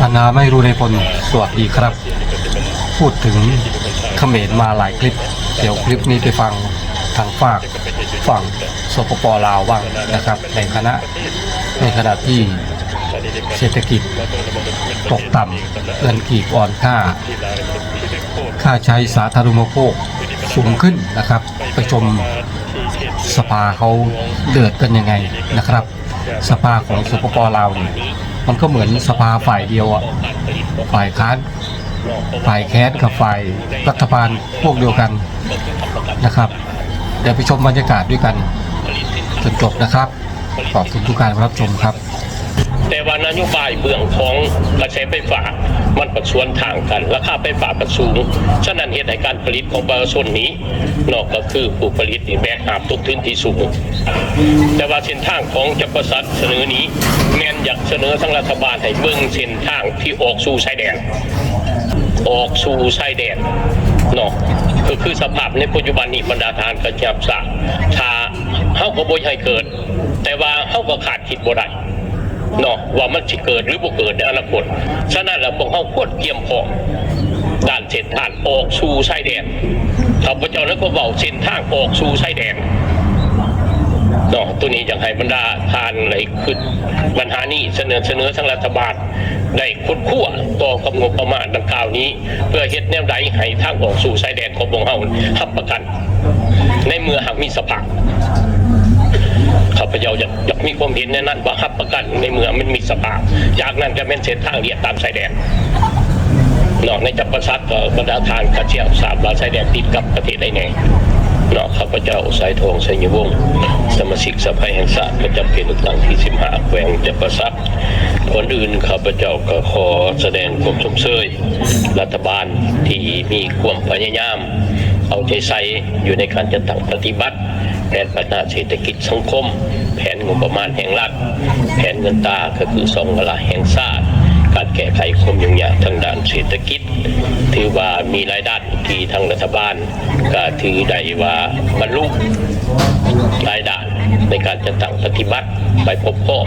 ອານາໄມຣູໃນພົນ ສະຫວັດດີຄັບ. ພູດເຖິງຂະເໝນມາຫຼາຍຄລິບ, ດຽວຄລິບນີ້ໄປຟັງທາງຝາກຝັ່ງ ສປປ ລາວ ບ້າງນະຄັບ. ໃນຂະນະ ໃນຂະນະທີ່ເສດຖະກິດຕົກຕ່ຳ, ເງິນກີບອ່ອນຄ່າ, ຄ່າໃຊ້ສາທາລະນຸປະໂພກສູງຂຶ້ນນະຄັບ. ໄປຊົມສະພາເຮົາເດືອດກັນຍັງໄງນະຄັບ. ສະພາຂອງ ສປປ ລາວນີ້ ມັນກໍເໝືອນສະພາຝ່າຍດຽວອະ, ຝ່າຍຄ້ານ ຝ່າຍແຄ້ນກັບຝ່າຍລັດຖະບານພວກດຽວກັນນະຄັບ. ດຽວໄປຊົມບັນຍາກາດດ້ວຍກັນຈົນຈົບນະຄັບ. ຂອບຄຸນທຸກທ່ານທີ່ຮັບຊົມຄັບ. ແຕ່ວ່ານະໂຍບາຍເບື້ອງຂອງກະແສໄຟຟ້າມັນປະສວນທາງກັນ, ລາຄາໄຟຟ້າປະສູງ, ສະນັ້ນເຮັດໃຫ້ການຜະລິດຂອງປະຊາຊົນນີ້ເນາະ ກໍຄືຜູ້ຜະລິດນີ້ແບກຫາບຕົກທຶນທີ່ສູງ. ແຕ່ວ່າເສັ້ນທາງຂອງຈັກປະສັດສະເໜີນີ້ ແມ່ນຢາກສະເໜີທາງລັດຖະບານໃຫ້ເບິ່ງເສັ້ນທາງທີ່ອອກສູ່ຊາຍແດນ, ອອກສູ່ຊາຍແດນເນາະ. ກໍຄືສະພາບໃນປັດຈຸບັນນີ້ ບັນດາທ່ານກໍຈະຮັບຊາບ, ຖ້າເຮົາກໍບໍ່ຢາກໃຫ້ເກີດ, ແຕ່ວ່າເຮົາກໍຄາດຄິດບໍ່ໄດ້ເນາະ ວ່າມັນຊິເກີດ ຫຼື ບໍ່ເກີດໃນອະນາຄົດ. ສະນັ້ນແລ້ວ ພວກເຮົາຄວນກຽມພ້ອມດ້ານເສັ້ນທາງອອກສູ່ຊາຍແດນ. ຂ້າພະເຈົ້ານັ້ນກໍເວົ້າເສັ້ນທາງອອກສູ່ຊາຍແດນເນາະ. ໂຕນີ້ຢາກໃຫ້ບັນດາທ່ານໄດ້ຄິດບັນຫານີ້ ສະເໜີ ສະເໜີທາງລັດຖະບານໄດ້ຄົ້ນຄວ້າຕໍ່ກັບງົບປະມານດັ່ງກ່າວນີ້ ເພື່ອເຮັດແນວໃດໃຫ້ທາງອອກສູ່ຊາຍແດນຂອງພວກເຮົາຮັບປະກັນ ໃນເມື່ອຫາກມີສະພາບ. ຂ້າພະເຈົ້າຢາກ ຢາກມີຄວາມເຫັນແນວນັ້ນ ວ່າຮັບປະກັນໃນເມື່ອມັນມີສະພາບ. ຈາກນັ້ນກໍແມ່ນເສັ້ນທາງລຽບຕາມຊາຍແດນເນາະ. ໃນຈັກປະສັດກໍບັນດາທ່ານກໍຊິຊາບວ່າຊາຍແດນຕິດກັບປະເທດໃດແດ່ເນາະ. ຂ້າພະເຈົ້າ ສາຍທອງ ໄຊຍະວົງ ສະມາຊິກສະພາແຫ່ງຊາດ ປະຈຳເຂດເລືອກຕັ້ງທີສິບຫ້າ ແຂວງຈຳປາສັກ. ກ່ອນອື່ນ ຂ້າພະເຈົ້າກໍຂໍສະແດງຄວາມຊົມເຊີຍລັດຖະບານທີ່ມີຄວາມພະຍາຍາມເອົາໃຈໃສ່ຢູ່ໃນການຈັດຕັ້ງປະຕິບັດແຜນພັດທະນາເສດຖະກິດສັງຄົມ, ແຜນງົບປະມານແຫ່ງລັດ, ແຜນເງິນຕາ ກໍຄືສອງວາລະແຫ່ງຊາດ, ການແກ້ໄຂຄວາມຫຍຸ້ງຍາກທາງດ້ານເສດຖະກິດ. ຖືວ່າມີຫຼາຍດ້ານທີ່ທາງລັດຖະບານ ກໍຖືໄດ້ວ່າບັນລຸຫຼາຍດ້ານໃນການຈັດຕັ້ງປະຕິບັດ ໄປພົບພ້ອມ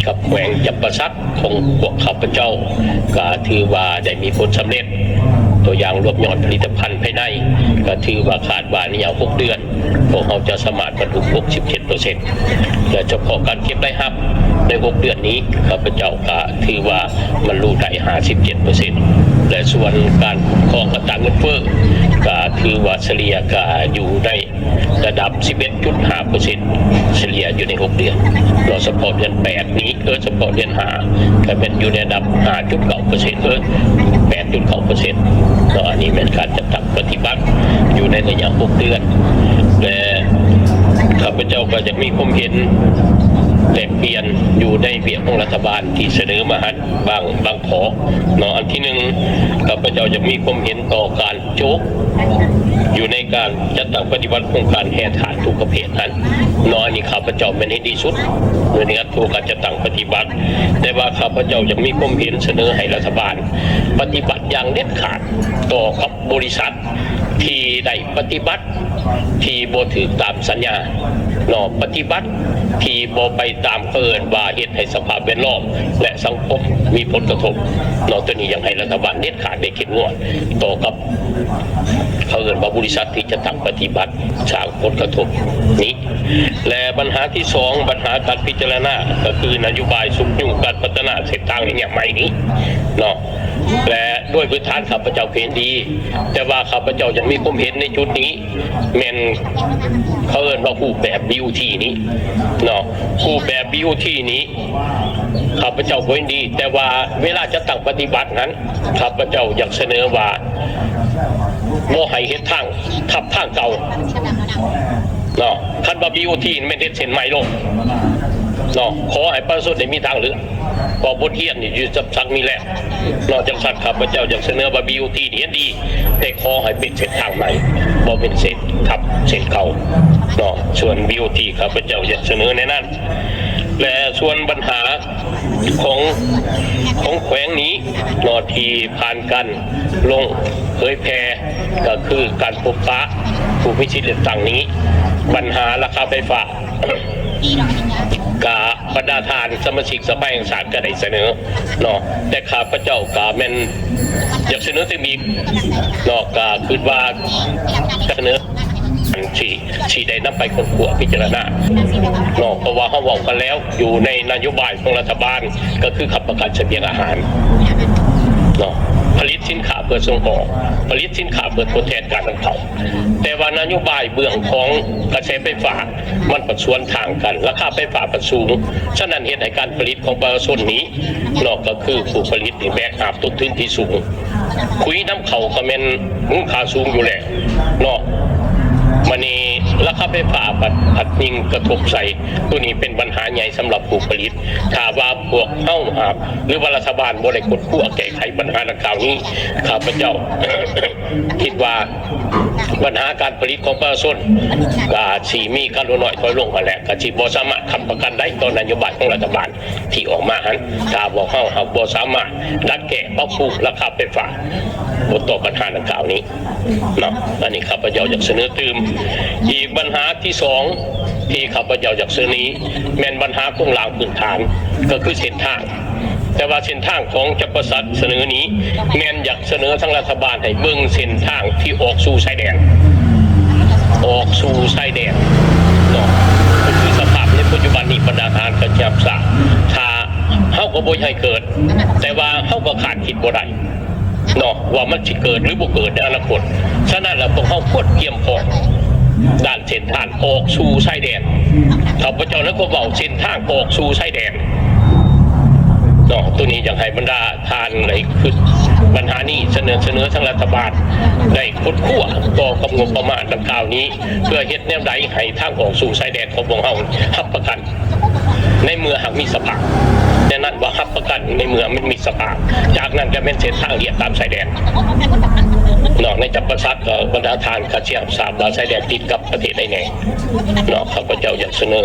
ກັບແຂວງຈຳປາສັກຂອງພວກຂ້າພະເຈົ້າ ກໍຖືວ່າໄດ້ມີຜົນສຳເລັດ. ຕົວຢ່າງລວມຍອດຜະລິດຕະພັນພາຍໃນ ກໍຖືວ່າຄາດວ່າໃນໄລຍະຫົກເດືອນ ພວກເຮົາຈະສາມາດບັນລຸຫົກສິບເຈັດເປີເຊັນ ແລະ ສະເພາະການເກັບລາຍຮັບໃນຫົກເດືອນນີ້ ຂ້າພະເຈົ້າກໍຖືວ່າບັນລຸໄດ້ຫ້າສິບເຈັດເປີເຊັນ ແລະ ສ່ວນການຄຸ້ມຄອງອັດຕາເງິນເຟີ້ ກໍຖືວ່າສະເລ່ຍກໍຢູ່ໃນລະດັບສິບເອັດຈຸດຫ້າເປີເຊັນ ສະເລ່ຍຢູ່ໃນຫົກເດືອນ. ໂດຍສະເພາະເດືອນແປດນີ້ ເອີ ສະເພາະເດືອນຫ້າ ກໍແມ່ນຢູ່ໃນລະດັບຫ້າຈຸດເກົ້າເປີເຊັນ ເອີ ແປດຈຸດເກົ້າເປີເຊັນເນາະ. ອັນນີ້ແມ່ນການຈັດຕັ້ງປະຕິບັດຢູ່ໃນໄລຍະຫົກເດືອນ ແລະ ຂ້າພະເຈົ້າກໍຢາກມີຄວາມເຫັນແລກປ່ຽນຢູ່ໃນວຽກຂອງລັດຖະບານທີ່ສະເໜີມາໃຫ້ບາງ ບາງຂໍ້ເນາະ. ອັນທີໜຶ່ງ ຂ້າພະເຈົ້າຢາກມີຄວາມເຫັນຕໍ່ການໂຈະຢູ່ໃນການຈັດຕັ້ງປະຕິບັດໂຄງການແຮ່ທາດທຸກປະເພດນັ້ນເນາະ. ອັນນີ້ຂ້າພະເຈົ້າແມ່ນເຫັນດີສຸດຢູ່ໃນ ໂຄງການຈັດຕັ້ງປະຕິບັດ, ແຕ່ວ່າຂ້າພະເຈົ້າຢາກມີຄວາມເຫັນສະເໜີໃຫ້ລັດຖະບານປະຕິບັດຢ່າງເດັດຂາດຕໍ່ກັບບໍລິສັດທີ່ໄດ້ປະຕິບັດທີ່ບໍ່ຖືກຕາມສັນຍາເນາະ, ປະຕິບັດທີ່ບໍ່ໄປຕາມ ເຂົາເອີ້ນວ່າເຮັດໃຫ້ສະພາບແວດລ້ອມ ແລະ ສັງຄົມມີຜົນກະທົບເນາະ. ໂຕນີ້ຢາກໃຫ້ລັດຖະບານເດັດຂາດ ແລະ ເຂັ້ມງວດຕໍ່ກັບ ເຂົາເອີ້ນວ່າບໍລິສັດທີ່ຈະຕັ້ງປະຕິບັດສ້າງຜົນກະທົບນີ້. ແລະ ບັນຫາທີສອງ ບັນຫາການພິຈາລະນາ ກໍຄືນະໂຍບາຍຊຸກຍູ້ການພັດທະນາເສັ້ນທາງລະຍະໃໝ່ນີ້ເນາະ ແລະ ໂດຍພື້ນຖານຂ້າພະເຈົ້າກໍເຫັນດີ, ແຕ່ວ່າຂ້າພະເຈົ້າຍັງມີຄວາມເຫັນໃນຈຸດນີ້ ແມ່ນເຂົາເອີ້ນວ່າຮູບແບບ ບີ ໂອ ທີ ນີ້ເນາະ, ຮູບແບບ ບີ ໂອ ທີ ນີ້ ຂ້າພະເຈົ້າກໍເຫັນດີ, ແຕ່ວ່າເວລາຈັດຕັ້ງປະຕິບັດນັ້ນ ຂ້າພະເຈົ້າຢາກສະເໜີວ່າ ບໍ່ໃຫ້ເຮັດທາງທັບທາງເກົ່າເນາະ. ຄັນວ່າ ບີ ໂອ ທີ ແມ່ນເຮັດເສັ້ນໃໝ່ໂລດເນາະ, ຂໍໃຫ້ປະຊາຊົນໄດ້ມີທາງເລືອກ, ເພາະບົດຮຽນນີ້ຢູ່ຈຳສັກມີແລ້ວເນາະ. ຈັ່ງຊັ້ນ ຂ້າພະເຈົ້າຢາກສະເໜີວ່າ ບີ ໂອ ທີ ນີ້ເຫັນດີ, ແຕ່ຂໍໃຫ້ເປັນເສັ້ນທາງໃໝ່, ບໍ່ແມ່ນເສັ້ນທັບເສັ້ນເກົ່າເນາະ. ສ່ວນ ບີ ໂອ ທີ ຂ້າພະເຈົ້າຢາກສະເໜີແນວນັ້ນ. ແລະ ສ່ວນບັນຫາຂອງ ຂອງແຂວງນີ້ເນາະ ທີ່ຜ່ານການລົງເຜີຍແຜ່ ກໍຄືການພົບປະຜູ້ມີສິດເລືອກຕັ້ງນີ້, ບັນຫາລາຄາໄຟຟ້າ ກ ອ່າ ບັນດາທ່ານສະມາຊິກສະພາແຫ່ງຊາດກໍໄດ້ສະເໜີເນາະ, ແຕ່ຂ້າພະເຈົ້າກໍແມ່ນຢາກສະເໜີຕື່ມອີກເນາະ, ກໍຄິດວ່າສະເໜີທີ່ ທີ່ໄດ້ນຳໄປຄົ້ນຄວ້າພິຈາລະນາເນາະ, ເພາະວ່າເຮົາເວົ້າກັນແລ້ວ ຢູ່ໃນນະໂຍບາຍຂອງລັດຖະບານ ກໍຄືຄ້ຳປະກັນສະບຽງອາຫານເນາະ, ຜະລິດສິນຄ້າເພື່ອສົ່ງອອກ, ຜະລິດສິນຄ້າເພື່ອທົດແທນການນຳເຂົ້າ. ແຕ່ວ່ານະໂຍບາຍເບື້ອງຂອງກະແສໄຟຟ້າ ມັນປະສວນທາງກັນ, ລາຄາໄຟຟ້າປະສູງ, ສະນັ້ນເຮັດໃຫ້ການຜະລິດຂອງປະຊາຊົນນີ້ເນາະ, ກໍຄືຜູ້ຜະລິດນີ້ແບກຫາບຕົ້ນທຶນທີ່ສູງ, ຂຸຍນຳເຂົ້າກໍແມ່ນມູນຄ່າສູງຢູ່ແລ້ວເນາະ, ບາດນີ້ລາຄາໄຟຟ້າພັດ ພັດຍິ່ງກະທົບໃສ່, ໂຕນີ້ເປັນບັນຫາໃຫຍ່ສຳລັບຜູ້ຜະລິດ. ຖ້າວ່າພວກເຮົາຫາກ ຫຼືວ່າລັດຖະບານບໍ່ໄດ້ຄົ້ນຄວ້າແກ້ໄຂບັນຫາດັ່ງກ່າວນີ້, ຂ້າພະເຈົ້າຄິດວ່າ ບັນຫາການຜະລິດຂອງປະຊາຊົນກໍຊິມີການຫຼຸດນ້ອຍຖອຍລົງຫັ້ນແຫຼະ, ກໍຊິບໍ່ສາມາດຄ້ຳປະກັນໄດ້ຕໍ່ນະໂຍບາຍຂອງລັດຖະບານທີ່ອອກມາຫັ້ນ, ຖ້າພວກເຮົາຫາກບໍ່ສາມາດດັດແກ້ປັບປຸງລາຄາໄຟຟ້າ ບໍ່ຕໍ່ບັນຫາດັ່ງກ່າວນີ້ເນາະ. ອັນນີ້ຂ້າພະເຈົ້າຢາກສະເໜີຕື່ມ. ອີກບັນຫາທີສອງທີ່ຂ້າພະເຈົ້າຢາກສະເໜີນີ້ ແມ່ນບັນຫາໂຄງລ່າງພື້ນຖານ ກໍຄືເສັ້ນທາງ. ແຕ່ວ່າເສັ້ນທາງຂອງຈຳປາສັກສະເໜີນີ້ ແມ່ນຢາກສະເໜີທາງລັດຖະບານໃຫ້ເບິ່ງເສັ້ນທາງທີ່ອອກສູ່ຊາຍແດນ, ອອກສູ່ຊາຍແດນເນາະ, ກໍຄືສະພາບໃນປັດຈຸບັນນີ້ບັນດາທ່ານກໍຈະຊາບ, ຖ້າເຮົາກໍບໍ່ຢາກໃຫ້ເກີດ, ແຕ່ວ່າເຮົາກໍຄາດຄິດບໍ່ໄດ້ເນາະ ວ່າມັນຊິເກີດ ຫຼື ບໍ່ເກີດໃນອະນາຄົດ. ສະນັ້ນແລ້ວ ພວກເຮົາຄວນກຽມພ້ອມດ້ານເສັ້ນທາງອອກສູ່ຊາຍແດນ. ຂ້າພະເຈົ້ານັ້ນກໍເວົ້າເສັ້ນທາງອອກສູ່ຊາຍແດນເນາະ, ໂຕນີ້ຢາກໃຫ້ບັນດາ ທ່ານໄດ້ຄິດບັນຫານີ້ ສະເໜີ ສະເໜີທາງລັດຖະບານໄດ້ຄົ້ນຄວ້າຕໍ່ກັບງົບປະມານດັ່ງກ່າວນີ້ ເພື່ອເຮັດແນວໃດໃຫ້ທາງອອກສູ່ຊາຍແດນຂອງພວກເຮົາຮັບປະກັນ. ໃນເມື່ອຫາກມີສະພາບ ແນວນັ້ນວ່າຮັບປະກັນ ໃນເມື່ອມັນມີສະພາບ, ຈາກນັ້ນກໍແມ່ນເສັ້ນທາງລຽບຕາມຊາຍແດນເນາະ. ໃນຈຳປາສັກກໍບັນດາທ່ານກໍຊິຮັບຊາບວ່າຊາຍແດນຕິດກັບປະເທດໃດແດ່ເນາະ. ຂ້າພະເຈົ້າຢາກສະເໜີ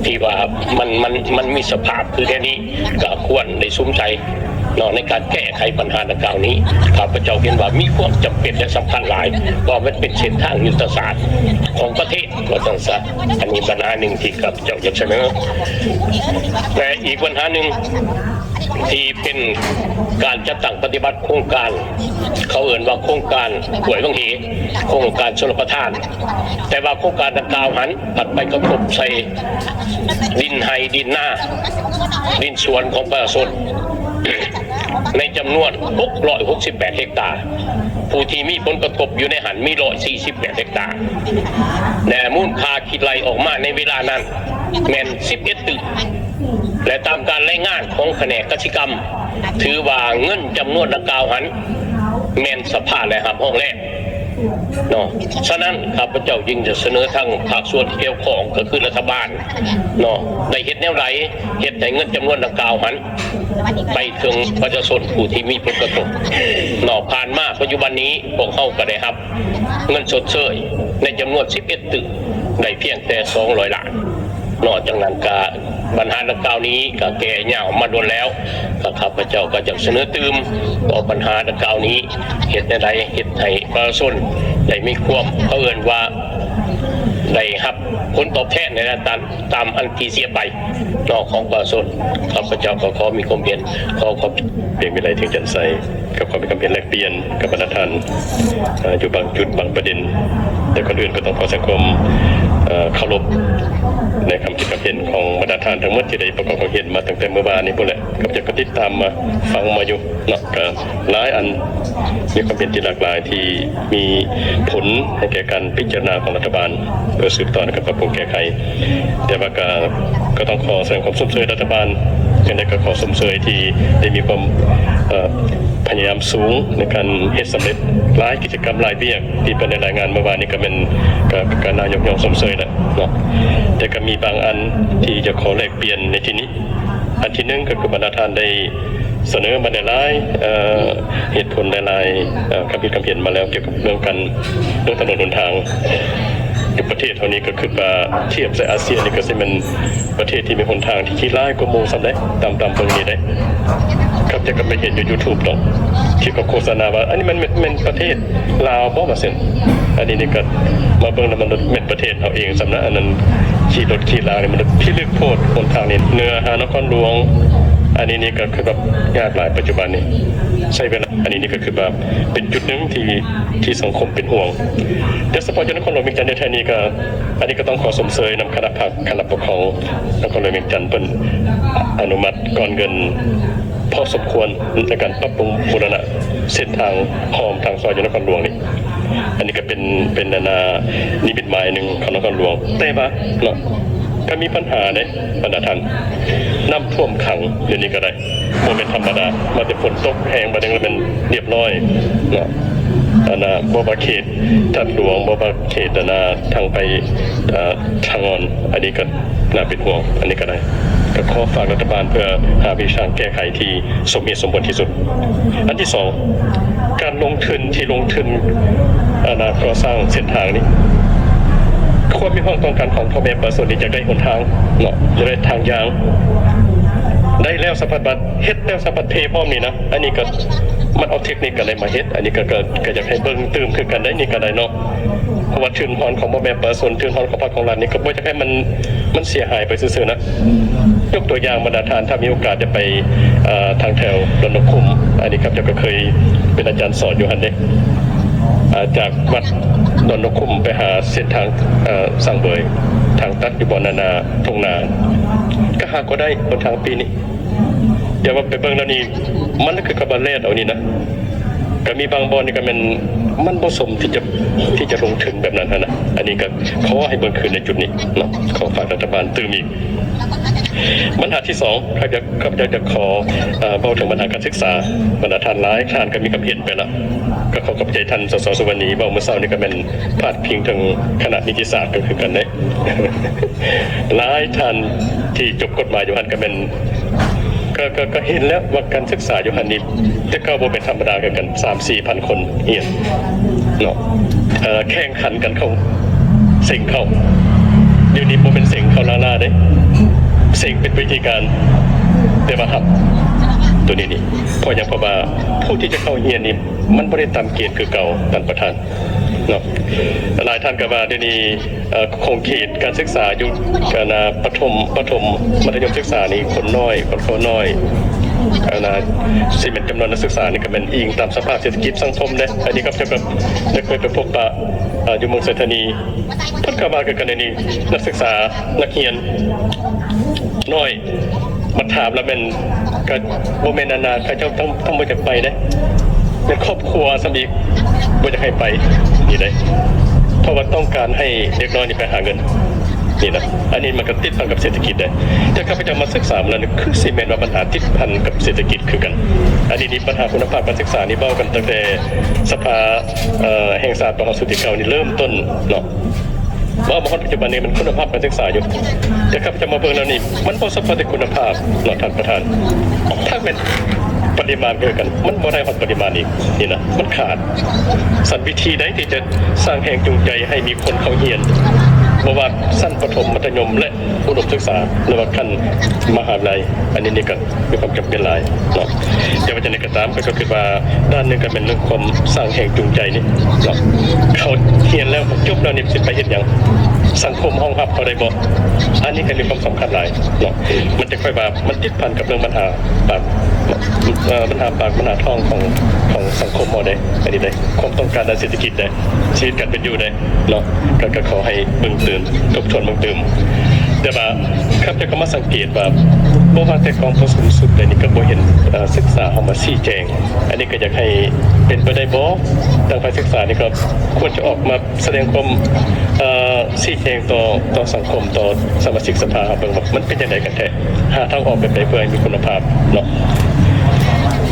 ທີ່ວ່າມັນ ມັນ ມັນມີສະພາບຄືແນວນີ້ ກໍຄວນໄດ້ສຸມໃສ່ ເນາະ ໃນການແກ້ໄຂບັນຫາດັ່ງກ່າວນີ້ ຂ້າພະເຈົ້າເຫັນວ່າມີຄວາມຈຳເປັນ ແລະ ສຳຄັນຫຼາຍ ເພາະວ່າມັນເປັນເສັ້ນທາງຍຸດທະສາດຂອງປະເທດ ວ່າຊັ້ນຊະ. ອັນນີ້ບັນຫາໜຶ່ງທີ່ຂ້າພະເຈົ້າຢາກສະເໜີ ແລະ ອີກບັນຫາໜຶ່ງທີ່ເປັນການຈັດຕັ້ງປະຕິບັດໂຄງການ ເຂົາເອີ້ນວ່າໂຄງການຫ້ວຍວັງເຫ ໂຄງການຊົນລະປະທານ, ແຕ່ວ່າໂຄງການດັ່ງກ່າວຫັ້ນ ພັດໄປກະທົບໃສ່ດິນໄຮ່ ດິນນາ ດິນສວນຂອງປະຊາຊົນ ໃນຈຳນວນຫົກຮ້ອຍຫົກສິບແປດເຮັກຕາ, ຜູ້ທີ່ມີຜົນກະທົບຢູ່ໃນຫັ້ນມີຮ້ອຍສີ່ສິບແປດເຮັກຕາ ແລະ ມູນຄ່າທີ່ໄລ່ອອກມາໃນເວລານັ້ນແມ່ນສິບເອັດຕື້ ແລະ ຕາມການລາຍງານຂອງຂະແໜງກະສິກຳ ຖືວ່າເງິນຈຳນວນດັ່ງກ່າວຫັ້ນແມ່ນສະພາໄດ້ຮັບຮອງແລ້ວ ເນາະ. ສະນັ້ນ ຂ້າພະເຈົ້າຈຶ່ງຈະສະເໜີທາງພາກສ່ວນທີ່ກ່ຽວຂ້ອງ ກໍຄືລັດຖະບານເນາະ ໄດ້ເຮັດແນວໃດ ເຮັດໃຫ້ເງິນຈຳນວນດັ່ງກ່າວຫັ້ນ ໄປເຖິງປະຊາຊົນຜູ້ທີ່ມີຜົນກະທົບເນາະ. ຜ່ານມາປັດຈຸບັນນີ້ ພວກເຮົາກໍໄດ້ຮັບເງິນຊົດເຊີຍໃນຈຳນວນສິບເອັດຕື້ ໄດ້ພຽງແຕ່ສອງຮ້ອຍລ້ານເນາະ. ດັ່ງນັ້ນກະ ບັນຫາດັ່ງກ່າວນີ້ກໍແກ່ຍາວມາດົນແລ້ວ, ກໍຂ້າພະເຈົ້າກໍຢາກສະເໜີຕື່ມຕໍ່ບັນຫາດັ່ງກ່າວນີ້ ເຮັດແນວໃດເຮັດໃຫ້ປະຊາຊົນໄດ້ມີຄວາມ ເຂົາເອີ້ນວ່າໄດ້ຮັບຜົນຕອບແທນໃນດ້ານຕາມ ຕາມອັນທີ່ເສຍໄປເນາະ ຂອງປະຊາຊົນ. ຂ້າພະເຈົ້າກໍຂໍມີຄວາມເຫັນ ຂໍຂອບ ພຽງວິໄລ ທ່ຽງຈັນໄຊ ກໍຂໍມີຄຳເຫັນແລກປ່ຽນກັບບັນດາທ່ານ ເອີ ຢູ່ບາງຈຸດບາງປະເດັນ, ແຕ່ກ່ອນອື່ນກໍຕ້ອງຂໍສະແດງຄວາມ ເອີ ເຄົາລົບໃນຄຳຄິດຄຳເຫັນຂອງບັນດາທ່ານທັງໝົດທີ່ໄດ້ປະກອບຄວາມເຫັນມາຕັ້ງແຕ່ມື້ວານນີ້ພຸ້ນແຫຼະ. ຂ້າພະເຈົ້າກໍຕິດຕາມມາຟັງມາຢູ່ເນາະ, ກໍຫຼາຍອັນ ມີຄວາມເຫັນທີ່ຫຼາກຫຼາຍທີ່ມີຜົນໃຫ້ແກ່ການພິຈາລະນາຂອງລັດຖະບານ ເພື່ອສືບຕໍ່ໃນການປັບປຸງແກ້ໄຂ. ແຕ່ວ່າກໍ ກໍຕ້ອງຂໍສະແດງຄວາມຊົມເຊີຍລັດຖະບານ, ຈັ່ງໃດກໍຂໍຊົມເຊີຍທີ່ໄດ້ມີຄວາມ ເອີ ພະຍາຍາມສູງໃນການເຮັດສຳເລັດຫຼາຍກິດຈະກຳຫຼາຍວຽກ ທີ່ເພິ່ນໄດ້ລາຍງານເມື່ອວານນີ້ ກໍແມ່ນ ກໍ ກໍໜ້າຍົກຍ້ອງຊົມເຊີຍແຫຼະເນາະ. ແຕ່ກໍມີບາງອັນທີ່ຈະຂໍແລກປ່ຽນໃນທີ່ນີ້. ອັນທີໜຶ່ງກໍຄືບັນດາທ່ານໄດ້ສະເໜີມາຫຼາຍໆ ເອີ ເຫດຜົນຫຼາຍໆ ເອີ ຄຳຄິດຄຳເຫັນມາແລ້ວ ກ່ຽວກັບເລື່ອງການ ເລື່ອງຖະໜົນຫົນທາງ. ຢູ່ປະເທດເຮົານີ້ກໍຄິດວ່າທຽບໃສ່ອາຊຽນນີ້ກໍຊິແມ່ນປະເທດທີ່ມີຫົນທາງທີ່ຂີ້ຮ້າຍກວ່າໝູ່ຊ້ຳໃດ໋ ຕາມ ຕາມເບິ່ງນີ້ເດ້. ຂ້າພະເຈົ້າກໍໄປເຫັນຢູ່ຢູທູບດອກ ທີ່ເຂົາໂຄສະນາວ່າ ອັນນີ້ມັນແມ່ນ ແມ່ນປະເທດລາວບໍ່ວ່າຊັ້ນ. ອັນນີ້ນີ້ກໍມາເບິ່ງແລ້ວມັນແມ່ນປະເທດເຮົາເອງຊ້ຳນະ ອັນນັ້ນຂີ້ລົດຂີ້ລາງນີ້ມັນພິລຶກໂພດ. ຫົນທາງນີ້ເໜືອຫານະຄອນຫຼວງ ອັນນີ້ນີ້ກໍຄືແບບຍາກຫຼາຍປັດຈຸບັນນີ້ ໃຊ້ເວລາ. ອັນນີ້ນີ້ກໍຄືວ່າເປັນຈຸດໜຶ່ງທີ່ ທີ່ສັງຄົມເປັນຫ່ວງ ໂດຍສະເພາະຢູ່ນະຄອນຫຼວງວຽງຈັນແທ້ໆນີ້ກໍ ອັນນີ້ກໍຕ້ອງຂໍຊົມເຊີຍນຳຄະນະພັກ ຄະນະປົກຄອງນະຄອນຫຼວງວຽງຈັນ ເພິ່ນອະນຸມັດກ້ອນເງິນພໍສົມຄວນໃນການປັບປຸງບູລະນະເສັ້ນທາງອ້ອມທາງຊອຍຢູ່ນະຄອນຫຼວງນີ້. ອັນນີ້ກໍເປັນ ເປັນ ອັນນ່າ ນິມິດໝາຍໜຶ່ງຂອງນະຄອນຫຼວງ ແຕ່ວ່າເນາະ ກໍມີບັນຫາເດ້ບັນດາທ່ານ ນ້ຳຖ້ວມຂັງດຽວນີ້ກໍໄດ້ ບໍ່ແມ່ນທຳມະດາ ມາແຕ່ຝົນຕົກແຮງບາດໜຶ່ງແລ້ວແມ່ນລຽບຮ້ອຍເນາະ. ອັນນ່າ ບໍ່ວ່າເຂດທາດຫຼວງ ບໍ່ວ່າເຂດ ອັນນ່າ ທາງໄປ ເອີ ທາງອອນ ອັນນີ້ກໍໜ້າເປັນຫ່ວງ. ອັນນີ້ກໍໄດ້ ກໍຂໍຝາກລັດຖະບານເພື່ອຫາວິທີທາງແກ້ໄຂທີ່ສົມເຫດສົມຜົນທີ່ສຸດ. ອັນທີສອງ ການລົງທຶນທີ່ລົງທຶນ ອັນນ່າ ກໍ່ສ້າງເສັ້ນທາງນີ້ ຄວາມຮຽກຮ້ອງຕ້ອງການຂອງພໍ່ແມ່ປະຊາຊົນນີ້ ຢາກໄດ້ຫົນທາງເນາະ ຢາກໄດ້ທາງຍ່າງ ໄດ້ແລ້ວສະພັດບາດ ເຮັດແລ້ວສະພັດເພພ້ອມນີ້ນະ. ອັນນີ້ກໍມັນເອົາເທັກນິກອັນໃດມາເຮັດ ອັນນີ້ກໍ ກໍ ກໍຢາກໃຫ້ເບິ່ງຕື່ມຄືກັນໄດ໋ ນີ້ກໍໄດ້ເນາະ. ເພາະວ່າທຶນຮອນຂອງພໍ່ແມ່ປະຊາຊົນ ທຶນຮອນຂອງພັກຂອງລັດນີ້ ກໍບໍ່ຢາກໃຫ້ມັນ ມັນເສຍຫາຍໄປຊື່ໆນະ. ຍົກຕົວຢ່າງບັນດາທ່ານ ຖ້າມີໂອກາດໄດ້ໄປ ເອີ ທາງແຖວດອນນົກຂຸມ ອັນນີ້ຂ້າພະເຈົ້າກໍເຄີຍເປັນອາຈານສອນຢູ່ຫັ້ນເດ້ ເອີ ຈາກວັດດອນນົກຂຸມໄປຫາເສັ້ນທາງ ເອີ ສັງເຫວີຍ ທາງຕັດຢູ່ບ່ອນ ອັນນ່າ ທົ່ງນາ ກໍຫາກໍໄດ້ຫົນທາງປີນີ້. ແຕ່ວ່າໄປເບິ່ງແລ້ວນີ້ ມັນຄືກັບວ່າແລ່ນເອົານີ້ນະ ກໍມີບາງບ່ອນນີ້ກໍແມ່ນມັນບໍ່ສົມທີ່ຈະ ທີ່ຈະລົງທຶນແບບນັ້ນຫັ້ນນະ. ອັນນີ້ກໍຂໍໃຫ້ເບິ່ງຄືນໃນຈຸດນີ້ເນາະ ຂໍຝາກລັດຖະບານຕື່ມອີກ. ບັນຫາທີສອງ ຂ້າພະເຈົ້າ ຂ້າພະເຈົ້າຈະຂໍ ເອີ ເວົ້າເຖິງບັນຫາການສຶກສາ. ບັນດາທ່ານຫຼາຍທ່ານກໍມີຄຳເຫັນໄປລະ ກໍຂໍຂອບໃຈທ່ານ ສສ ສຸວັນນີ ເວົ້າມື້ເຊົ້ານີ້ກໍແມ່ນພາດພິງເຖິງຄະນະນິຕິສາດກໍຄືກັນເດ້. ຫຼາຍທ່ານທີ່ຈົບກົດໝາຍຢູ່ຫັ້ນກໍແມ່ນ ກໍ ກໍ ກໍເຫັນແລ້ວວ່າການສຶກສາຢູ່ຫັ້ນນີ້ ແຕ່ເກົ່າບໍ່ແມ່ນທຳມະດາຄືກັນ ສາມສີ່ພັນຄົນຮຽນເນາະ ເອີ ແຂ່ງຂັນກັນເຂົ້າ ເສັງເຂົ້າ. ດຽວນີ້ບໍ່ແມ່ນເສັງເຂົ້າລ້າໆເດ້ ເສັງເປັນວິທີການ ແຕ່ວ່າຮັບໂຕນີ້ນີ້ ເພາະຫຍັງ? ເພາະວ່າຜູ້ທີ່ຈະເຂົ້າຮຽນນີ້ ມັນບໍ່ໄດ້ຕາມເກນຄືເກົ່າ ທ່ານປະທານ. ເນາະ ຫຼາຍທ່ານກໍວ່າດຽວນີ້ ເອີ ຂົງເຂດການສຶກສາຢູ່ ອັນນ່າ ປະຖົມ ປະຖົມມັດທະຍົມສຶກສານີ້ຄົນນ້ອຍ ຄົນເຂົ້ານ້ອຍ ອັນນ່າ ຊິແມ່ນຈຳນວນນັກສຶກສານີ້ກໍແມ່ນອີງຕາມສະພາບເສດຖະກິດສັງຄົມເດ້. ອັນນີ້ຂ້າພະເຈົ້າກໍໄດ້ເຄີຍໄປພົບປະ ເອີ ຢູ່ເມືອງໄຊທານີ ເພິ່ນກໍວ່າຄືກັນ ອັນນີ້ນັກສຶກສາ ນັກຮຽນນ້ອຍ ມາຖາມແລ້ວແມ່ນ ກໍບໍ່ແມ່ນອັນນ່າ ເຂົາເຈົ້າທັງ ທັງບໍ່ຢາກໄປເດ້ ແມ່ນຄອບຄົວຊ້ຳອີກ ບໍ່ຢາກໃຫ້ໄປນີ້ເດ້ ເພາະວ່າຕ້ອງການໃຫ້ເດັກນ້ອຍນີ້ໄປຫາເງິນນີ້ນະ. ອັນນີ້ມັນກໍຕິດພັນກັບເສດຖະກິດເດ້ ແຕ່ຂ້າພະເຈົ້າມາສຶກສາມາແລ້ວນີ້ ຄືຊິແມ່ນວ່າບັນຫາຕິດພັນກັບເສດຖະກິດຄືກັນ. ອັນນີ້ນີ້ບັນຫາຄຸນນະພາບການສຶກສານີ້ ເວົ້າກັນຕັ້ງແຕ່ສະພາ ເອີ ແຫ່ງຊາດປະຫາສູນທີເກົ້ານີ້ເລີ່ມຕົ້ນເນາະ ເວົ້າມາຮອດປັດຈຸບັນນີ້ມັນຄຸນນະພາບການສຶກສາຢູ່ ແຕ່ຂ້າພະເຈົ້າມາເບິ່ງແລ້ວນີ້ ມັນບໍ່ສະເພາະແຕ່ຄຸນນະພາບເນາະທ່ານປະທານ ທັງແມ່ນປະລິມານຄືກັນ ມັນບໍ່ໄດ້ຮອດປະລິມານອີກນີ້ນະ ມັນຂາດ. ຊັ້ນວິທີໃດທີ່ຈະສ້າງແຮງຈູງໃຈໃຫ້ມີຄົນເຂົ້າຮຽນ ບໍ່ວ່າຊັ້ນປະຖົມ ມັດທະຍົມ ແລະ ອຸດົມສຶກສາ ຫຼືວ່າຂັ້ນມະຫາວິທະຍາໄລ ອັນນີ້ນີ້ກໍມີຄວາມຈຳເປັນຫຼາຍເນາະ. ແຕ່ວ່າຈັ່ງໃດກໍຕາມ ຂ້ອຍກໍຄິດວ່າດ້ານໜຶ່ງກໍແມ່ນເລື່ອງຄວາມສ້າງແຮງຈູງໃຈນີ້ເນາະ ເຂົາຮຽນແລ້ວຈົບແລ້ວນີ້ຊິໄປເຮັດຫຍັງ? ສັງຄົມຮອງຮັບເຂົາໄດ້ບໍ່? ອັນນີ້ກໍມີຄວາມສຳຄັນຫຼາຍເນາະ. ມັນຈະຄ່ອຍວ່າມັນຕິດພັນກັບເລື່ອງບັນຫາປາກ ເອີ ບັນຫາປາກບັນຫາທ້ອງຂອງ ຂອງສັງຄົມເຮົາເດ້ ອັນນີ້ເດ້ ຄວາມຕ້ອງການດ້ານເສດຖະກິດເດ້ ຊີວິດການເປັນຢູ່ເດ້ເນາະ ກໍ ກໍຂໍໃຫ້ເບິ່ງຕື່ມ ທົບທວນເບິ່ງຕື່ມ. ແຕ່ວ່າຂ້າພະເຈົ້າກໍມາສັງເກດວ່າ ບໍ່ວ່າແຕ່ກອງປະຊຸມຊຸດໃດນີ້ກໍບໍ່ເຫັນ ເອີ ສຶກສາເຮົາມາຊີ້ແຈງ. ອັນນີ້ກໍຢາກໃຫ້ເປັນໄປໄດ້ບໍ່ ທາງຝ່າຍສຶກສານີ້ກໍຄວນຈະອອກມາສະແດງຄວາມ ເອີ ຊີ້ແຈງຕໍ່ ຕໍ່ສັງຄົມ ຕໍ່ສະມາຊິກສະພາເຮົາເບິ່ງວ່າມັນເປັນຈັ່ງໃດກັນແທ້ ຫາທາງອອກແບບໃດເພື່ອໃຫ້ມີຄຸນນະພາບເນາະ.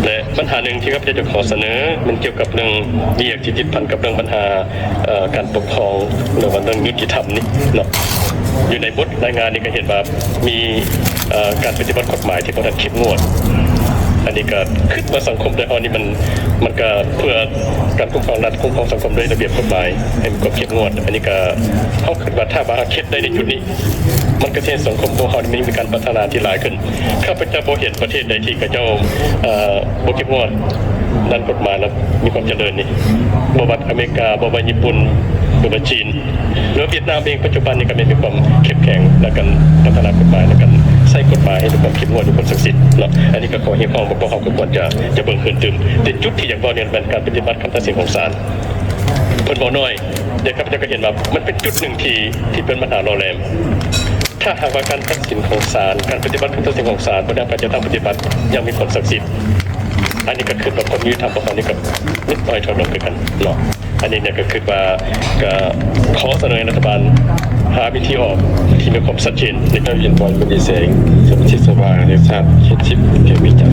ແລະ ບັນຫາໜຶ່ງທີ່ຂ້າພະເຈົ້າຈະຂໍສະເໜີ ມັນກ່ຽວກັບເລື່ອງວຽກທີ່ຕິດພັນກັບເລື່ອງບັນຫາ ເອີ ການປົກຄອງ ຫຼືວ່າເລື່ອງຍຸຕິທຳນີ້ເນາະ. ຢູ່ໃນບົດລາຍງານນີ້ກໍເຫັນວ່າມີ ເອີ ການປະຕິບັດກົດໝາຍທີ່ບໍ່ທັນເຂັ້ມງວດ ອັນນີ້ກໍຄິດວ່າສັງຄົມໄທເຮົານີ້ມັນ ມັນກໍເພື່ອການຄຸ້ມຄອງລັດ ຄຸ້ມຄອງສັງຄົມໂດຍລະບຽບກົດໝາຍໃຫ້ມີຄວາມເຂັ້ມງວດ. ອັນນີ້ກໍເຮົາຄິດວ່າຖ້າວ່າເຮົາເຮັດໄດ້ໃນຈຸດນີ້ ມັນກໍຊິເຮັດໃຫ້ສັງຄົມຂອງເຮົານີ້ມີການພັດທະນາທີ່ຫຼາຍຂຶ້ນ. ຂ້າພະເຈົ້າບໍ່ເຫັນປະເທດໃດທີ່ເຂົາເຈົ້າ ເອີ ບໍ່ເຂັ້ມງວດດ້ານກົດໝາຍ ແລະ ມີຄວາມຈະເລີນນີ້ ບໍ່ວ່າອາເມລິກາ ບໍ່ວ່າຍີ່ປຸ່ນ ຫຼືວ່າຈີນ ຫຼືຫວຽດນາມເອງ ປັດຈຸບັນນີ້ກໍແມ່ນມີຄວາມເຂັ້ມແຂງໃນການພັດທະນາກົດໝາຍ ໃນການໃຊ້ກົດໝາຍໃຫ້ມີຄວາມເຂັ້ມງວດ ມີຄວາມສັກສິດເນາະ. ອັນນີ້ກໍຂໍຮຽກຮ້ອງວ່າພວກເຮົາກໍຄວນຈະ ຈະເບິ່ງຄືນຕື່ມ. ແຕ່ຈຸດທີ່ຢາກເວົ້ານີ້ແມ່ນການປະຕິບັດຄຳຕັດສິນຂອງສານ. ເພິ່ນເວົ້າໜ້ອຍ ແຕ່ຂ້າພະເຈົ້າກໍເຫັນວ່າມັນເປັນຈຸດໜຶ່ງທີ່ ທີ່ເປັນບັນຫາຫຼໍ່ແຫຼມ. ຖ້າຫາກວ່າການຕັດສິນຂອງສານ ການປະຕິບັດຄຳຕັດສິນຂອງສານ ບໍ່ໄດ້ເອົາໄປຈັດຕັ້ງປະຕິບັດຢ່າງມີຄວາມສັກສິດ ອັນນີ້ກໍຄືວ່າຄວາມຍຸຕິທຳຂອງເຮົານີ້ກໍຫຼຸດໜ້ອຍຖອຍລົງຄືກັນເນາະ. ອັນນີ້ເນຍກໍຄືວ່າ ກໍຂໍສະເໜີໃຫ້ລັດຖະບານຫາວິທີອອກທີ່ມີຄວາມຊັດເຈນ. ໃນການເຫັນບອນມະນີແສງ ສະມາຊິກສະພາແຫ່ງຊາດເຂດສິບ ແຂວງວຽງຈັນ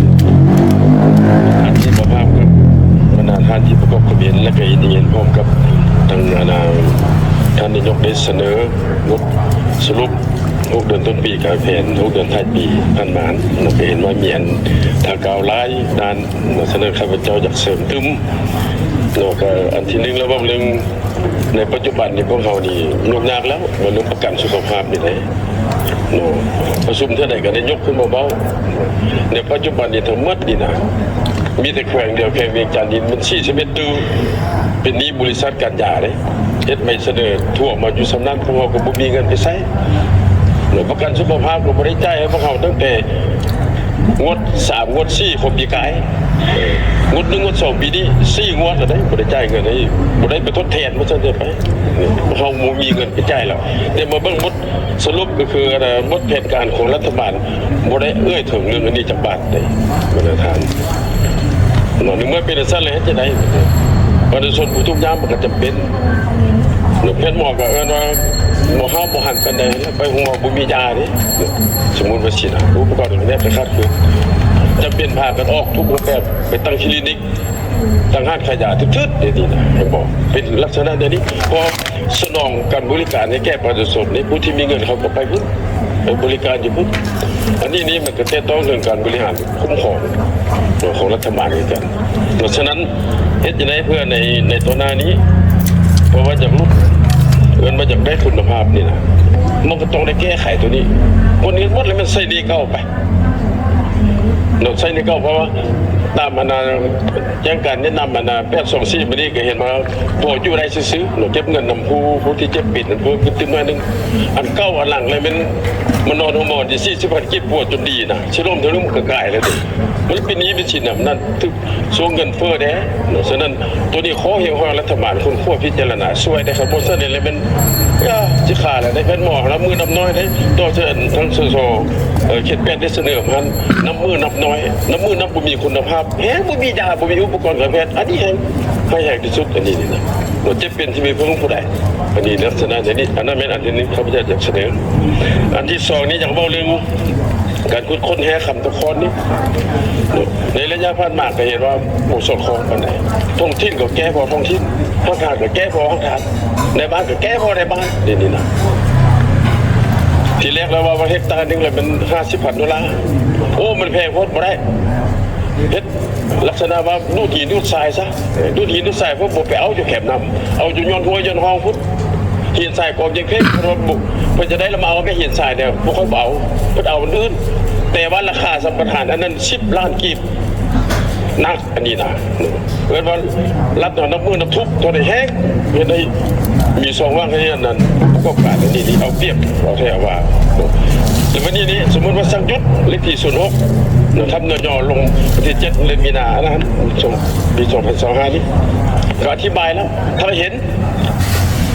ທ່ານເຫັນບໍ່ພາບກັບບັນດາທ່ານທີ່ປະກອບຄວາມເຫັນ ແລະ ກໍເຫັນເຫັນພ້ອມກັບທາງ ອັນ ທ່ານນາຍົກໄດ້ສະເໜີບົດສະຫຼຸບ ຫົກເດືອນຕົ້ນປີ ການແຜນຫົກເດືອນທ້າຍປີຜ່ານມາເນາະ ກໍເຫັນວ່າມີອັນຖ້າກ່າວຫຼາຍດ້ານ ເນາະ. ສະນັ້ນ ຂ້າພະເຈົ້າຢາກເສີມຕື່ມເນາະ ກໍອັນທີໜຶ່ງ ລະຫວ່າງເລື່ອງໃນປັດຈຸບັນນີ້ ພວກເຮົານີ້ຫຍຸ້ງຍາກແລ້ວ ວ່າເລື່ອງປະກັນສຸຂະພາບນີ້ເດ້ເນາະ ປະຊຸມເທື່ອໃດກໍໄດ້ຍົກຂຶ້ນມາເວົ້າ. ໃນປັດຈຸບັນນີ້ທັງໝົດນີ້ນະ ມີແຕ່ແຂວງດຽວ ແຂວງວຽງຈັນນີ້ມັນສີ່ສິບເອັດຕື້ ເປັນໜີ້ບໍລິສັດການຢາເດ້. ເຮັດໃບສະເໜີທົ່ວມາຢູ່ສ່ຳນັ້ນ ພວກເຮົາກໍບໍ່ມີເງິນໄປໃຊ້ເນາະ ປະກັນສຸຂະພາບກໍບໍ່ໄດ້ຈ່າຍໃຫ້ພວກເຮົາຕັ້ງແຕ່ງວດສາມ ງວດສີ່ຂອງປີກາຍ ເອີ ງວດໜຶ່ງ ງວດສອງ ປີນີ້ສີ່ງວດແລ້ວເດ້ ບໍ່ໄດ້ຈ່າຍເງິນໃຫ້ ບໍ່ໄດ້ໄປທົດແທນວ່າຊັ້ນເຖາະໄປ ພວກເຮົາບໍ່ມີເງິນໄປຈ່າຍແລ້ວ. ແຕ່ມາເບິ່ງບົດ ສະຫຼຸບກໍຄື ອັນ ບົດແຜນການຂອງລັດຖະບານບໍ່ໄດ້ເອີ່ຍເຖິງເລື່ອງອັນນີ້ຈັກບາດເດ້ ບັນດາທ່ານເນາະ. ໃນເມື່ອເປັນຈັ່ງຊັ້ນແລ້ວເຮັດຈັ່ງໃດ? ປະຊາຊົນຜູ້ທຸກຍາກມັນກໍຈຳເປັນເນາະ. ແພດໝໍກໍເອີ້ນວ່າບໍ່ຮ້າວບໍ່ຫັນປານໃດ ໄປໂຮງໝໍບໍ່ມີຢາເດ້. ສົມມຸດວ່າຊີ້ນະ ອຸປະກອນແພດກໍຂາດເຂີນ ຈຳເປັນພາກັນອອກທຸກຮູບແບບ ໄປຕັ້ງຄລີນິກ ຕັ້ງຮ້ານຂາຍຢາທຶກໆ ດຽວນີ້ນະ ເຫັນບໍ່? ເປັນລັກສະນະດຽວນີ້ ເພາະສະໜອງການບໍລິການໃຫ້ແກ່ປະຊາຊົນນີ້ ຜູ້ທີ່ມີເງິນເຂົາກໍໄປພຸ້ນ ໄປບໍລິການຢູ່ພຸ້ນ. ອັນນີ້ນີ້ມັນກໍແຕະຕ້ອງເຖິງການບໍລິຫານຄຸ້ມຄອງຂອງລັດຖະບານຄືກັນ. ສະນັ້ນ ເຮັດຈັ່ງໃດເພື່ອໃນ ໃນຕໍ່ໜ້ານີ້ ເພາະວ່າຢາກຫຼຸດ ເອີ້ນວ່າຢາກໄດ້ຄຸນນະພາບນີ້ນະ ມັນກໍຕ້ອງໄດ້ແກ້ໄຂໂຕນີ້. ຄົນອື່ນໝົດແລ້ວ ແມ່ນໃຊ້ໜີ້ເກົ່າໄປ ເນາະ ໃຊ້ໜີ້ເກົ່າ ເພາະວ່າຕາມອັນນ່າ ແຈ້ງການແນະນຳອັນນ່າ ແປດສອງສີ່ ມື້ນີ້ກໍເຫັນວ່າພໍຢູ່ໄດ້ຊື່ໆເນາະ ເກັບເງິນນຳຜູ້ ຜູ້ທີ່ເຈັບເປັນ ຜູ້ຕື່ມໜ້ອຍໜຶ່ງ. ອັນເກົ່າອັນຫຼັງເລີຍແມ່ນມານອນໂຮງໝໍໄດ້ສີ່ສິບພັນກີບ ປົວຈົນດີນະ ຊິລົ້ມເທື່ອໜຶ່ງມັນກໍກາຍແລ້ວເດ້. ມັນເປັນໜີ້ເປັນສິນນຳນັ້ນ ຖືກຊ່ວງເງິນເຟີ້ເດ້ເນາະ. ສະນັ້ນ ໂຕນີ້ຂໍຮຽກຮ້ອງລັດຖະບານຄົ້ນຄວ້າພິຈາລະນາຊ່ວຍໄດ້ຄັບ ບໍ່ຊັ້ນແລ້ວແມ່ນ ຢ່າ ຊິຂາຍແລ້ວໄດ້ ແພດໝໍນັບມື້ນັບໜ້ອຍໄດ້. ຕໍ່ຈາກທາງ ສສ ເອີ ເຂດແປດ ໄດ້ສະເໜີມາ ນັບມື້ນັບໜ້ອຍ ນັບມື້ນັບບໍ່ມີຄຸນນະພາບ ແຮງບໍ່ມີຢາ ບໍ່ມີອຸປະກອນການແພດ ອັນນີ້ແຮງຮ້າຍແຮງທີ່ສຸດ. ອັນນີ້ນີ້ນະ ບໍ່ເຈັບເປັນທີ່ມີເພິ່ງຜູ້ໃດ. ອັນນີ້ລັກສະນະແນວນີ້ ອັນນັ້ນແມ່ນອັນທີໜຶ່ງ ຂ້າພະເຈົ້າຢາກສະເໜີ. ອັນທີສອງນີ້ ຢາກເວົ້າເລື່ອງການຂຸດຄົ້ນແຮ່ຄຳຕະຄອນນີ້ ໃນໄລຍະຜ່ານມາກໍເຫັນວ່າບໍ່ສອດຄ່ອງປານໃດ. ທ້ອງຖິ່ນກໍແກ້ພໍທ້ອງຖິ່ນ ທາງການກໍແກ້ພໍທາງການ ນາຍບ້ານກໍແກ້ພໍນາຍບ້ານ. ດຽວນີ້ນະ ທີແລກລະວ່າ ວ່າເຮັກຕາໜຶ່ງລະແມ່ນຫ້າສິບພັນໂດລາ. ໂອ້ ມັນແພງໂພດ ບໍ່ໄດ້. ເຮັດລັກສະນະວ່າດູດຫີນດູດຊາຍຊະ ດູດຫີນດູດຊາຍ ເພາະບໍ່ໄປເອົາຢູ່ແຄມນ້ຳ ເອົາຢູ່ຍ້ອນຫ້ວຍຍ້ອນຮ່ອງພຸ້ນ. ຫີນຊາຍກອງຍັງເພງ ເພິ່ນວ່າບໍ່ ເພິ່ນຈະໄດ້ລະມາເອົາແມ່ຫີນຊາຍແດ່ ບໍ່ຄ່ອຍເອົາ ເພິ່ນເອົາອັນອື່ນ. ແຕ່ວ່າລາຄາສຳປະທານອັນນັ້ນສິບລ້ານກີບ ໜັກ. ອັນນີ້ນະ ເອີ້ນວ່າລັດເຮົານັບມື້ນັບທຸບເທົ່າໃດແຮງ ເຮັດໃຫ້ມີຊ່ອງວ່າງໃຫ້ອັນນັ້ນ ຜູ້ປະກອບການອັນນີ້ນີ້ເອົາປຽບ ເອົາແທ້ເອົາວ່າ. ແລ້ວບັດນີ້ນີ້ ສົມມຸດວ່າສັ່ງຢຸດ ເລກທີສູນຫົກ ນະ ທັບ ນຍ ລົງວັນທີເຈັດ ເດືອນມີນາ ອັນນັ້ນ ປີສອງພັນຊາວຫ້ານີ້ ກໍອະທິບາຍແລ້ວ ຖ້າເຫັນ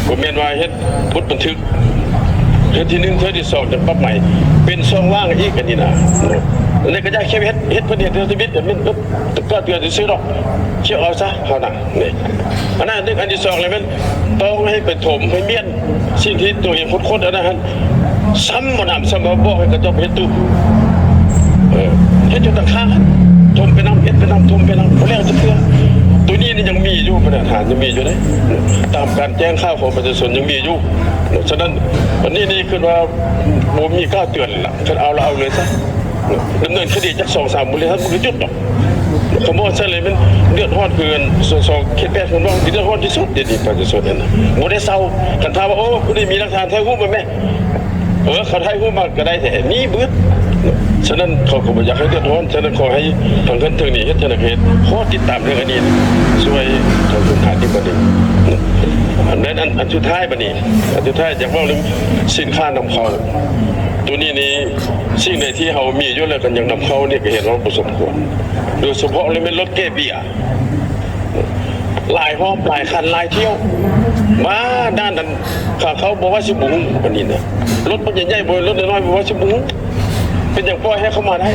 ບໍ່ແມ່ນວ່າເຮັດບົດບັນທຶກ ເທື່ອທີໜຶ່ງ ເທື່ອທີສອງ ຈະປັບໃໝ ເປັນຊ່ອງວ່າງອີກ. ອັນນີ້ນະ ອັນນີ້ກໍຢາກເຮັດ ເຮັດເພິ່ນເຮັດເຮັດທຳອິດ ກໍແມ່ນ ເອີ ກໍເຕືອນຊື່ໆດອກ ເຮັດເອົາຊະເຮົານະ. ນີ້ ອັນນັ້ນ ອັນທີສອງ ແລ້ວແມ່ນຕ້ອງໃຫ້ໄປຖົມໃຫ້ມ້ຽນ ສິ່ງທີ່ຕົວເອງຂຸດຄົ້ນອັນນັ້ນຫັ້ນ ຊ້ຳບໍ່ໜຳຊ້ຳບໍ່ບອກໃຫ້ເຂົາເຈົ້າໄປເຮັດຕູ້ ເອີ ເຮັດຢູ່ຕັ້ງຄ້າງຫັ້ນ ຖົມໄປນຳ ເຮັດໄປນຳ ຖົມໄປນຳ ບໍ່ແລ້ວຈັກເທື່ອ. ໂຕນີ້ນີ້ຍັງມີຢູ່ ບັນດາທ່ານ ຍັງມີຢູ່ເດ້ ຕາມການແຈ້ງຂ່າວຂອງປະຊາຊົນຍັງມີຢູ່. ສະນັ້ນ ອັນນີ້ນີ້ຄິດວ່າບໍ່ມີກ່າວເຕືອນລະ ຄັນເອົາລະເອົາເລີຍຊະ. ດຳເນີນຄະດີຈັກສອງສາມບໍລິສັດ ມັນກໍຢຸດດອກ. ຄຳວ່າຊັ້ນເລີຍ ມັນເດືອດຮ້ອນຄືອັນ ສສ ເຂດແປດ ເພິ່ນເວົ້າ ເດືອດຮ້ອນທີ່ສຸດ ດຽວນີ້ປະຊາຊົນຫັ້ນນະ ບໍ່ໄດ້ເຊົາ. ຄັນຖ້າວ່າ ໂອ້ ຜູ້ໃດມີຫຼັກຖານ ຖ່າຍຮູບມາແມ້ ເອີ ເຂົາຖ່າຍຮູບມາກໍໄດ້ແທ້ ມີເບິດ. ສະນັ້ນເຂົາກໍບໍ່ຢາກໃຫ້ເດືອດຮ້ອນ. ສະນັ້ນຂໍໃຫ້ທາງເຮືອນເທິງນີ້ເຮັດຈັ່ງໃດກໍເຮັດ ຂໍຕິດຕາມເລື່ອງອັນນີ້ ຊ່ວຍທາງຄົນຂາຍທີ່ບໍ່ດີ. ແລະ ອັນ ອັນສຸດທ້າຍບັດນີ້ ອັນສຸດທ້າຍຢາກເວົ້າເລື່ອງສິນຄ້ານຳເຂົ້າ. ໂຕນີ້ນີ້ ສິ່ງໃດທີ່ເຮົາມີຢູ່ແລ້ວກໍຍັງນຳເຂົ້ານີ້ ກໍເຫັນວ່າບໍ່ສົມຄວນ ໂດຍສະເພາະເລີຍແມ່ນລົດແກ່ເບ້ຍ ຫຼາຍຮອບ ຫຼາຍຄັນ ຫຼາຍຖ້ຽວ ມາດ້ານນັ້ນ ຂາເຂົ້າບໍ່ວ່າຊິບໍ່ຮູ້ ອັນນີ້ນະ ລົດບັກໃຫຍ່ໆ ບໍ່ ລົດນ້ອຍໆ ບໍ່ວ່າຊິບໍ່ຮູ້. ເປັນຫຍັງປ່ອຍໃຫ້ເຂົ້າມາໄດ້?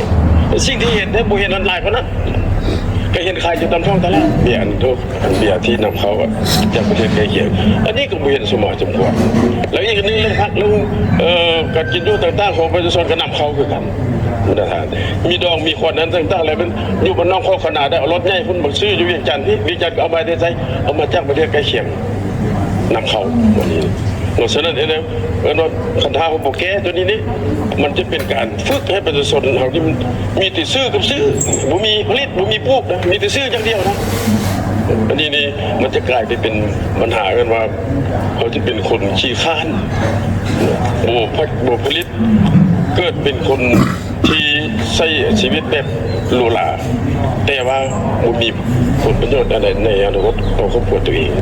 ສິ່ງທີ່ເຫັນໄດ້ບໍ່ເຫັນອັນຫຼາຍກວ່ານັ້ນ ກໍເຫັນຂາຍຢູ່ຕາມທ້ອງຕະຫຼາດ ເບຍອັນໂທ ອັນເບຍທີ່ນຳເຂົ້າຈາກປະເທດໃກ້ຄຽງ ອັນນີ້ກໍບໍ່ເຫັນສົມມາສົມຄວນ. ແລ້ວອີກອັນໜຶ່ງ ເລື່ອງຜັກ ເລື່ອງ ເອີ ການກິນຢູ່ຕ່າງໆ ຂອງປະຊາຊົນກໍນຳເຂົ້າຄືກັນ. ບັນດາທ່ານ ມີດອງມີຂວັນອັນຕ່າງໆ ແລ້ວແມ່ນຢູ່ບ້ານນອກຄອກຄະນາໄດ້ ເອົາລົດໃຫຍ່ພຸ້ນມາຊື້ຢູ່ວຽງຈັນພີ້ ວຽງຈັນກໍເອົາມາແຕ່ໃສ? ເອົາມາຈາກປະເທດໃກ້ຄຽງ ນຳເຂົ້າ ບັດນີ້ເນາະ. ສະນັ້ນເອງ ເອີ້ນວ່າ ຄັນຖ້າເຮົາບໍ່ແກ້ຕົວນີ້ນີ້ ມັນຈະເປັນການຝຶກໃຫ້ປະຊາຊົນເຮົານີ້ ມີແຕ່ຊື້ກັບຊື້ ບໍ່ມີຜະລິດ ບໍ່ມີປູກນະ ມີແຕ່ຊື້ຢ່າງດຽວນະ. ອັນນີ້ນີ້ ມັນຈະກາຍໄປເປັນບັນຫາ ເອີ້ນວ່າ ເຮົາຈະເປັນຄົນຂີ້ຄ້ານ ບໍ່ ບໍ່ຜະລິດ ເກີດເປັນຄົນທີ່ໃຊ້ຊີວິດແບບຫຼູຫຼາ ແຕ່ວ່າບໍ່ມີຜົນປະໂຫຍດອັນໃດໃນອະນາຄົດຂອງຄອບຄົວຕົວເອງ.